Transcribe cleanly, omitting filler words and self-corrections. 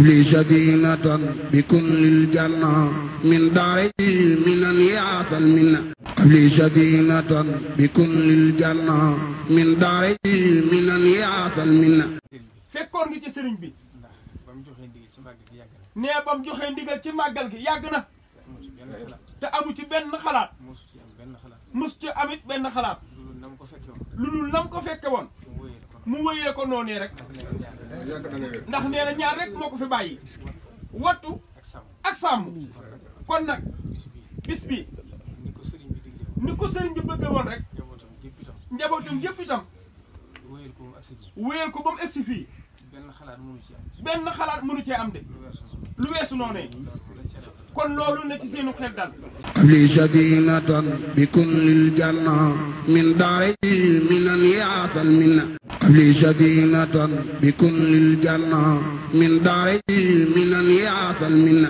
li sadinatan bi kullil janna min daari minan yaatal minna li sadinatan bi kullil janna min daari minan yaatal minna. fekkoon nga ci sëriñ bi. nee ba mu joxee ndigal ci màggal gi yàgg na. te amu ci benn xalaat. mus ci amit benn xalaat. lu dul nam ko fekke woon. mu wëyee ko noonu rek. ndax nee na ñaar rek moo ko fi bàyyi. wattu ak sàmm. kon nag bis bi ni ko sëriñ bi bëgg woon rek. njabootam gépp itam. wëyal ko ba mu egsi fii. benn xalaat mënu cee am de. lu weesu noonee. kon loolu na ci seenu xel dal. li sadinatan bi kullil janna min daari minan yaatal minna li sadinatan bi kullil janna min daari minan yaatal minna.